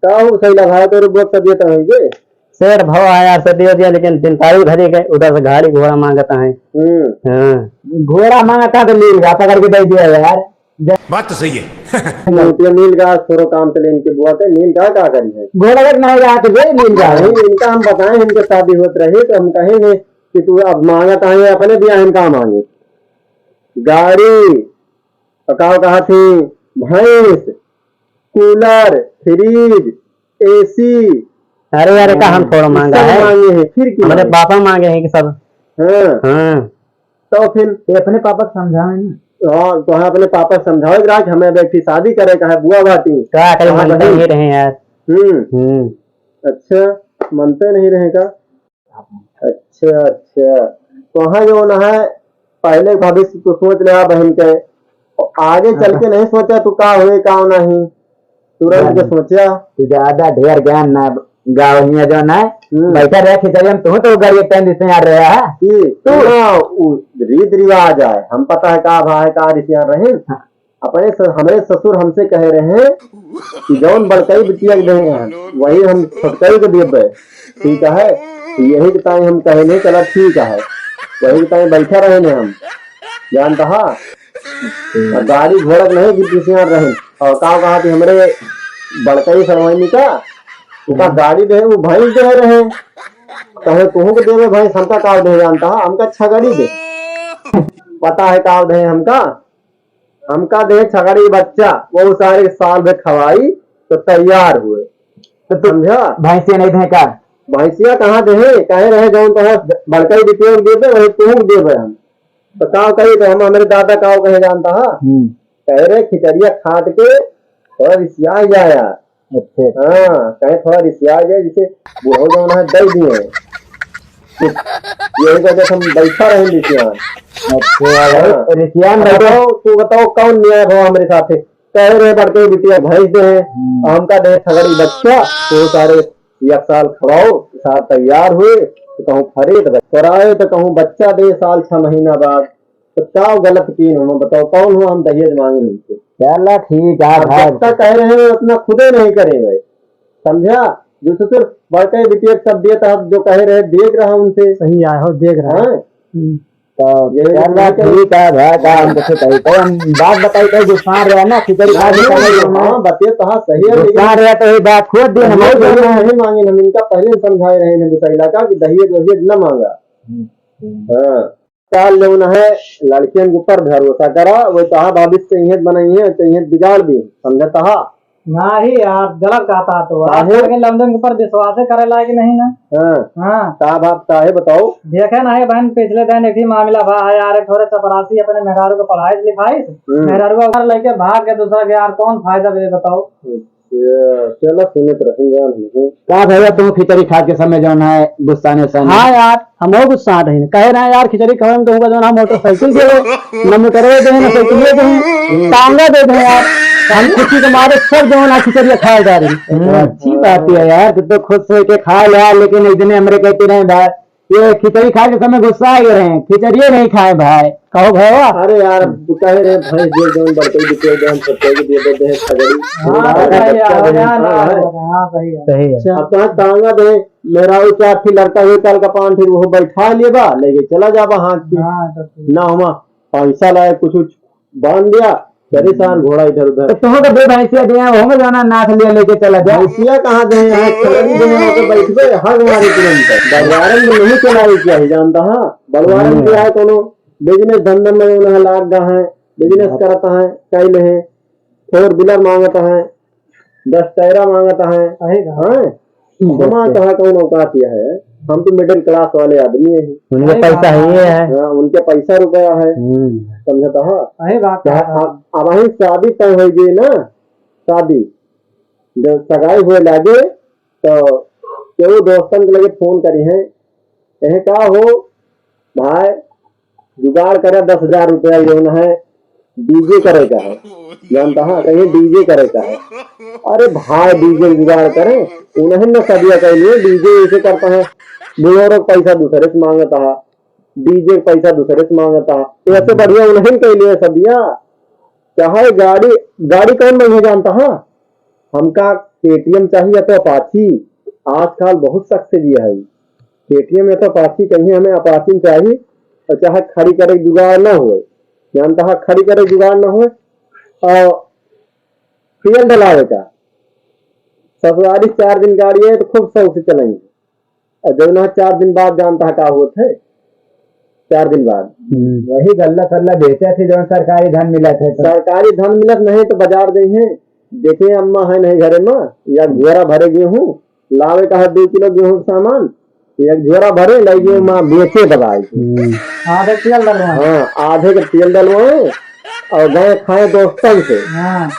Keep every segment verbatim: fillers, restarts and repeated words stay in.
का हो सैला भाई, तोरे बहुत तबियत है के? सेठ भाव आया से दे दिया, लेकिन तीन तारीख धरी के उधर से गाड़ी घोड़ा मांगता है। हम्म। हाँ। घोड़ा मांगता तो लील गा, पकड़ के दे दिया यार। बात तो सही है। ये नील गा थोड़ो काम से लेन के बुआ के, नील गा का करी है? घोड़ा का नहीं गा तो दे नील गा। नहीं, इनका हम बताएं, इनके शादी होत रही तो हम कहेंगे कि तू अब मांगत आए अपने ब्याह में का मांगे? गाड़ी, और का कहा थी, भैंस, कूलर, फ्रिज, एसी। अरे यार, का हम थोड़ा ये मांगा सब है। मांगे हैं, फिर की हमारे मांगे? पापा मांगे हैं कि सब। हाँ। हाँ। तो फिर ये अपने पापा को समझावे ना। हाँ, तो हाँ, अपने पापा को समझाओ कि राज हमें अब एक ठे शादी करे का है, बुआ बाटी। का करे, कहाँ मानते बहन? नहीं रहे यार। हम्म। हम्म। अच्छा, मानते नहीं रहे का? अच्छा, अच्छा। तो हाँ, जो ना है, पहले भविष्य तू सोच ले बहन के, आगे चल के नहीं सोचा तू का होए, का नहीं, तुरंत के सोचा। तू ज्यादा ढेर ज्ञान ना गावहिया जो ना, हम्म। बैठा रहे खिचड़ी में, तू तो गरीब टाइम जिससे यार रहा है। कि तू ना, उ रीत रिवाज है, हम पता है का भा है, का रिसियान रहे। हाँ। अपने स-, हमरे ससुर हमसे कहे रहे कि जौन बड़कई बिटिया के देहे हैं, वही हम छोटकई के देबे, ठीक है? तो यही के ताई हम कहे नहीं, चला ठीक है, वही के ताई बैठा रहे ने हम, जानता हा? और गाड़ी घोड़ा के नहीं कि पिसियान रहे। और का कहा कि हमरे बड़कई सरवाइनी का, उनका गाड़ी दे, वो भैंस दे रहे, कहे तुहू के देवे भैंस, हमका का दे जानता हा? हमका छगड़ी दे, पता है का दे हमका? हमका दे छगड़ी बच्चा, वो सारे साल भर खवाई तो तैयार हुए। तो तू समझा? भैंसिया नहीं दे का? भैंसिया कहाँ दे? कहे रहे जौन कहे बड़कई बिटिया के देबे, वही तुहू के देबे हम। तो का कही तो हम हमरे दादा का कहे जानता हा? हम्म। कहे रहे खिचड़िया खाट के थोड़ा रिसिया जाया। अच्छा। हाँ, कहे थोड़ा रिसिया जाए, जिसे बुढ़ऊ जौन है दे दिए। यही वजह से हम बैठा रहे रिसियान। अच्छा, हाँ। रिसियान अब बैठा। बताओ, तू बताओ कौन न्याय भवा हमरे साथे? कहे रहे बड़के बिटिया भैंस दे हैं, हम्म। हमका दे छगड़ी बच्चा, तो सारे एक साल खवाओ, सार तैयार हुए, तो कहूँ फरे तो बच्चा, तो कहूँ बच्चा दे साल छह महीना बाद, तो का गलत कीन हम बताओ, कौन हो हम दहेज मांगे मिलते? चला ठीक है अब भाई। जितना कह रहे हैं उतना खुदे नहीं करे भाई, समझा? जो ससुर बड़के बिटिया के सब देत है, जो कहे रहे देख रहा उनसे। सही है, हो देख रहा है। हाँ? हम्म। तो यही चला नहीं करे। ठीक है भाई, का हम कुछ कही, तो हम बात बताई, तो गुस्सा रहे ना, खिचड़ी खा के नहीं, समझ लो। हाँ, बतिया तो हाँ सही है, लेकिन गुस्सा रहे तो ये बात खोद दे, हम नहीं, नहीं, नहीं मांगे, हम इनका पहले समझाए रहे हैं गुस्सा इलाका कि दहेज वहेज न मांगा। हम्म। हाँ। का लेवना है, लड़कियन के ऊपर भरोसा करा, वो तहा भविष्य इहें बनाई है, तो इहें बिगाड़ दी, समझता हा? नाही यार, गलत कहता तो। काहे? आजकल के लमदन के ऊपर विश्वास करे लायक नहीं ना। हाँ। हाँ। का बात का है बताओ? देखे ना है बहन, पिछले दिन एक ही मामला भा है यार, एक थोड़े चपरासी अपने मेहरारू को पढ़ाई लिखाई, हम्म। मेहरारू को घर लेके भाग के दूसरा के, यार कौन फायदा बे बताओ? अच्छा, चलो सुनत रहूंगा नहीं। का भैया, तुम खिचड़ी खात के समय जौन है गुस्साने से? हाँ यार, हमहू गुस्सा रही। कहे रहे यार, खिचड़ी खावे में तुमका जौन है मोटरसाइकिल दे दो, न मोटरवे दे, न साइकिल दे, टांगा दे दे यार। हम खुशी के मारे सब जौन है खिचड़ी खाए जा रही। हम्म, अच्छी बात है यार, तू तो खुश होके खा ले यार, लेकिन एक दिन हमरे कहते रहे भाई, ये खिचड़ी खाए के समय गुस्सा आ गए रहे, खिचड़िए नहीं खाए भाई। कहो भैया। अरे यार, तू कहे रहे भैंस दे दे, बड़कई बिटिया दे, हम छोटकई के दे दे, दे, खगड़ी। हाँ, हाँ, सही है, बच्चा दे, हाँ, हाँ, हाँ। हाँ, सही है। सही है। अच्छा। अब कहाँ टांगा दे, मेहरारू चार ठे लड़का हुए, कल का पान फिर वो बैठा लेबा, लेके चला जाबा हाथ के। हाँ, तो ठीक। ना हमा पैसा लाए, कुछ, कुछ बांध दिया, परेशान घोड़ा इधर उधर। तो तुमको दो भैंसिया दिया, वो में जाना नाथ लिया लेके चला जा। भैंसिया कहाँ दे हैं? खिचड़ी दे हैं, तो बैठबे, हग मारे तुरंत। बलवारन में नहीं चलावे के चाही, जानता हाँ? बलवारन हम्म। के है कोनो business धंधा में उन्हें लाग गा है, business हाँ। करता है, कैले है, four wheeler मांगता है, दस टायरा मांगता है। अहे गा। हाँ? हम्म, हमार अच्छा। कहाँ कौन औकात यह है? हम तो middle class वाले आदमी हैं। उनके अहे पैसा गा। ही है। हाँ, उनके पैसा रुपया है। हम्म। समझता है? अहे बात क्या है। अब, अब वही शादी तय हो गई ना, शादी जब सगाई हुए लागे तो केहू दोस्तन के लगे फोन करी है, कहे का हो भाई, जुगाड़ करे दस हजार रुपया, जौन है डीजे करे का है, जानता है, कहिए डीजे करे का है। अरे भाई, डीजे जुगाड़ करे, उन्हें न सदिया के लिए डीजे ऐसे करता है, बुलोरो पैसा दूसरे से मांगता है, डीजे पैसा दूसरे से मांगता है, ऐसे बढ़िया उन्हें के लिए सदिया। चाहे गाड़ी, गाड़ी कौन महंगे जानता है? हमका केटीएम चाहिए या तो अपाची, आजकल बहुत शक से लिया है। केटीएम या तो अपाची, कहीं हमें अपाची चाहिए, और चाहे खड़ी करे के जुगाड़ ना होए, जानता है, खड़ी करे के जुगाड़ ना होए, और तेल डलावे का। ससुरारी चार दिन गाड़ी है तो खूब शौक से चलेंगे, और जौन है चार दिन बाद जानता है का होत है, चार दिन बाद। हम्म। वही गल्ला सल्ला बेचा थे, जौन सरकारी धन मिला थे तो। सरकारी धन मिलत नहीं तो बाजार दे हैं, देखे अम्मा है नहीं घरे में, या झोरा भरे गेहूं, लावे का है दो किलो गेहूं के सामान, एक झोरा भरे, ले गेहूं माँ बेचे दबाई के। हम्म। आधे तेल डलवाए। हाँ, आधे के तेल डलवाए और गए खाए दोस्तन से। हाँ।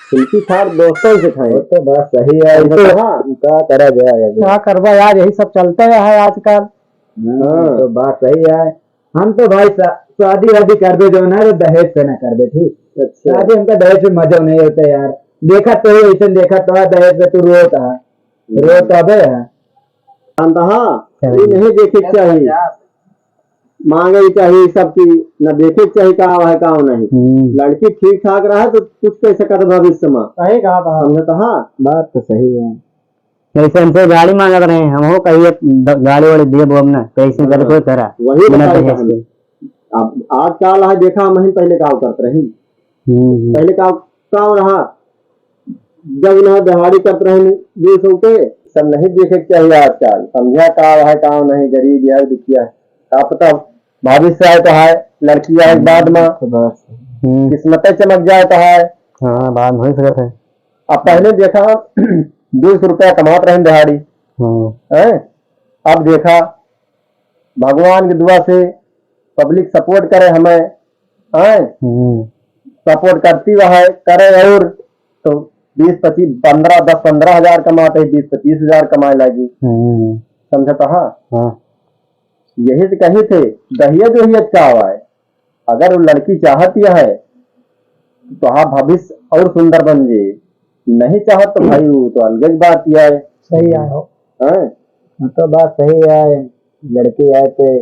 खिलकी खार दोस्तन से खाए। वो तो बात सही है, समझे तो हाँ। का करा जाए अभी? का करबा यार, यही सब चलता है आजकल। हम्म, हाँ। तो बात सही है। हम तो भाई शा-, शादी वादी करबे जौन है तो दहेज से ना करबे, ठीक? अच्छा। शादी हमका दहेज से मजा नहीं होता यार। देखा तो है, ऐसे देखा तो है, दहेज से तू रोता है। हम्म। रोता बे है। जानता हाँ, सही। ये नहीं देखे के चाहिए। मांगे के चाहिए सबकी, न देखे के चाहिए का है का नहीं। हम्म। लड़की ठीक ठाक रहे तो कुछ कह सकत भविष्य में। सही कहा था। समझे तो हाँ। बात तो सही है। जैसे हमसे गाड़ी मांगत रहे, हम हो कहिए द-, गाड़ी वाड़ी दिए बोब ना, तो ऐसे हाँ। करके करा। वही बिना बताई दहेज कहानी। के। अब आजकल है देखा, हम पहले का करत रही। हम्म, हम्म। पहले का, का रहा, जब इन्हें दिहाड़ी करत रहे दो सौ के, सब नहीं देखे के चाहिए आजकल। समझा का है, का नहीं, गरीब या दुखिया, का पता भविष्य आए तो है, लड़की आए बाद में। तो बस। हम्म। किस्मत चमक जाए तो है। हाँ, बाद में हो सकता है। अब पहले देखा, दो सौ रुपया कमात रहे दिहाड़ी। हम्म। हैं? अब देखा, भगवान की दुआ से पब्लिक सपोर्ट करे हमें, हैं? हम्म। सपोर्ट करती वह है, करे और तो बीस पच्चीस, पन्द्रह, दस पन्द्रह हजार कमाते हैं, बीस पच्चीस हजार कमाए लागी। हम्म। समझता है? हाँ। यही से कही थे, दहिया जो ही अच्छा हुआ है, अगर वो लड़की चाहती है तो हाँ भविष्य और सुंदर बन जे, नहीं चाहत तो भाई वो तो अलग ही बात ही है। सही है हो। हैं? वो तो बात सही है, लड़की है तो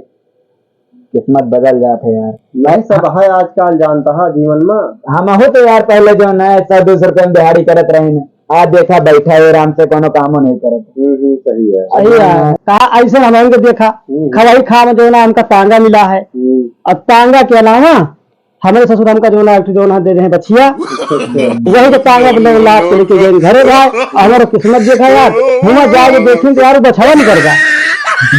किस्मत बदल जात है यार। यही सब है आजकल जानता है जीवन में। हम हो तो यार पहले जो है सौ दो सौ रुपये में दिहाड़ी करत रहे हैं, आज देखा बैठा है आराम से, कोनो कामो नहीं करत। हम्म, हम्म, सही है। सही है। हाँ। कहा ऐसे हम उनके देखा, हम्म। खवाई खा में जो है ना हमका तांगा मिला है। हम्म। और तांगा के अलावा हमरे ससुर हमका जो ना एक ठो जो ना दे रहे बछिया। अच्छा। वही तो तांगा के लोग लात करके गए घरे भाई, और हमारा किस्मत देखा यार, हुआ जाके देखी तो यार वो बछड़ा निकल गया।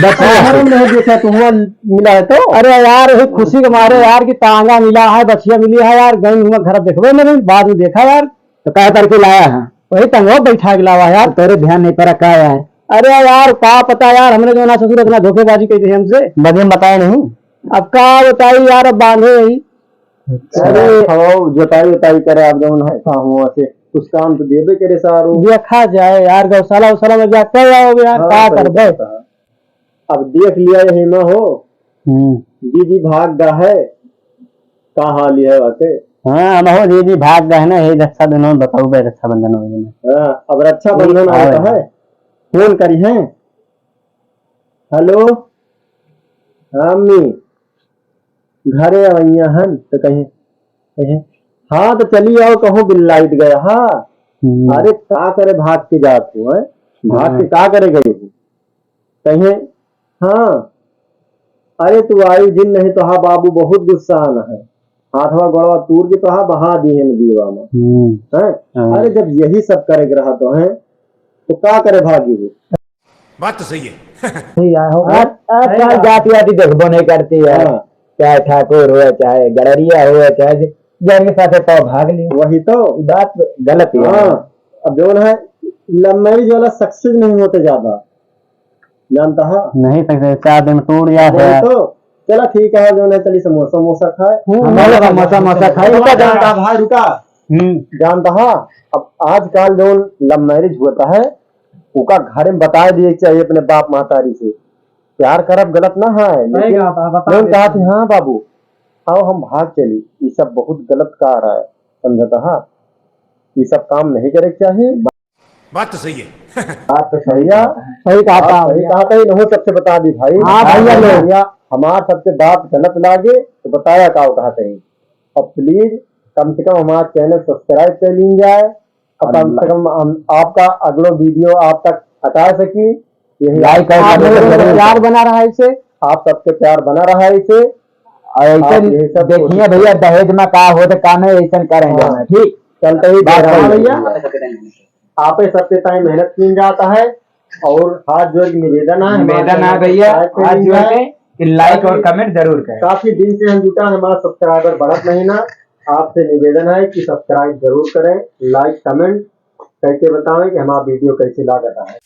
बछड़ा। हमारा नहीं देखा तो हुआ मिला है तो? अरे यार, वही खुशी के मारे यार कि तांगा मिला है, बछिया मिली है यार, गए हुआ घर देखबे नहीं, बाद में देखा यार। तो कह करके लाया है? वही तंगवा बैठा के लावा यार। तेरे ध्यान नहीं पड़ा का यार? अरे यार, का पता यार, हमरे जो ना ससुर इतना धोखेबाजी करी हमसे। बदे में बताए नहीं। अब का बताई यार, अब बांधे यही। अच्छा। अरे, खाओ, जोताई वोताई करे, आप जौन है, का हुआ से कुछ काम तो देबे करे सारो। देखा जाए यार, गौशाला वौशाला में जाके आओ यार, हाँ, का सही करबे? बात है। अब देख लिया यही में हो। हम्म। दीदी भाग गा है, का हाल है वाके? हाँ, हम हो दीदी भाग गा है ना, यही रक्षाबंधन में बताऊ बे, रक्षाबंधन वही में। हाँ, अब रक्षाबंधन हाँ, आवत है, फोन करी हैं। हेलो, हाँ अम्मी, घरे अवैया हन तो कहीं, कहीं, हाँ तो चली आओ, कहो बिल्लाइत गया, हाँ। हम्म। अरे का करे भाग के जात हो, हैं? भाग के हाँ। का करे गई हो? कहे, हाँ, अरे तू आयु जिन नहीं तो हा बाबू बहुत गुस्सा आना है, हाथवा गोड़वा तूर के तो हा बहा दिए नदीवा में। हम्म। हैं? हाँ। अरे जब यही सब करे के रहा तो हैं, तो का करे भागी हो? बात तो सही है। सही है, हो गया। आज, आज सही कल बात। जाति वाति देखबो नहीं करती है। हाँ। चाहे ठाकुर हो, चाहे गड़रिया हो, चाहे जे-, जेकरे साथे पाव भाग ली। वही तो। ये बात गलत है। हाँ। अब जौन है, love marriage वाला success नहीं होते ज्यादा, जानता है? नहीं सकते, चार दिन टूट जाते वही हैं। तो। चला ठीक है, जौन है, चली समोसा, समोसा खाए। हम्म, हमारा समोसा, समोसा खाए। रुका, जानता भाई, रुका। हम्म। जानता है, अब आजकल जौन love marriage होता है, ओका घरे में बताए दिए के चाहिए अपने बाप महतारी से। प्यार करब गलत ना है, सही लेकिन कहा था, बता जौन देते कहा हैं। थी, "हाँ बाबू, आओ हम भाग चली," ये सब बहुत गलत कह रहा है, समझता है? ये सब काम नहीं करे के चाहिए। बात तो सही है। बात तो सही है। सही कहा बात था सही भैया। कहा था, इन्हों सबसे बता दी भाई। हाँ भैया हाँ लोग। भैया, हमार सबसे बात गलत लागे तो बताया का कहा था। और please कम से कम हमारा channel subscribe कर लीन जाए। और कम से कम हम आपका अगलो video आप तक पहुँचा सकी। यही like और आप comment सबके जरूर प्यार करें। बना रहा है इसे। आप सबके प्यार बना रहा है इसे। और ऐसे आप यही सब देखिए कोशिश भैया, करें। दहेज में का होत, का नहीं, ऐसन करेंगे हाँ। हम, ठीक? चलते ही बात जय राम सही है। भैया। आप सबके ताई मेहनत की जाता है और हाथ जोड़ के निवेदन है, हमारे निवेदन है channel को भैया, subscribe कर हाथ जोड़ लीजिए। के कि like और ताकि comment जरूर करें। काफी दिन से हम जुटा, हमारा subscriber बढ़त नहीं ना, आपसे निवेदन है कि subscribe जरूर करें, like comment करके बतावें कि हमारा video कैसे लागत है।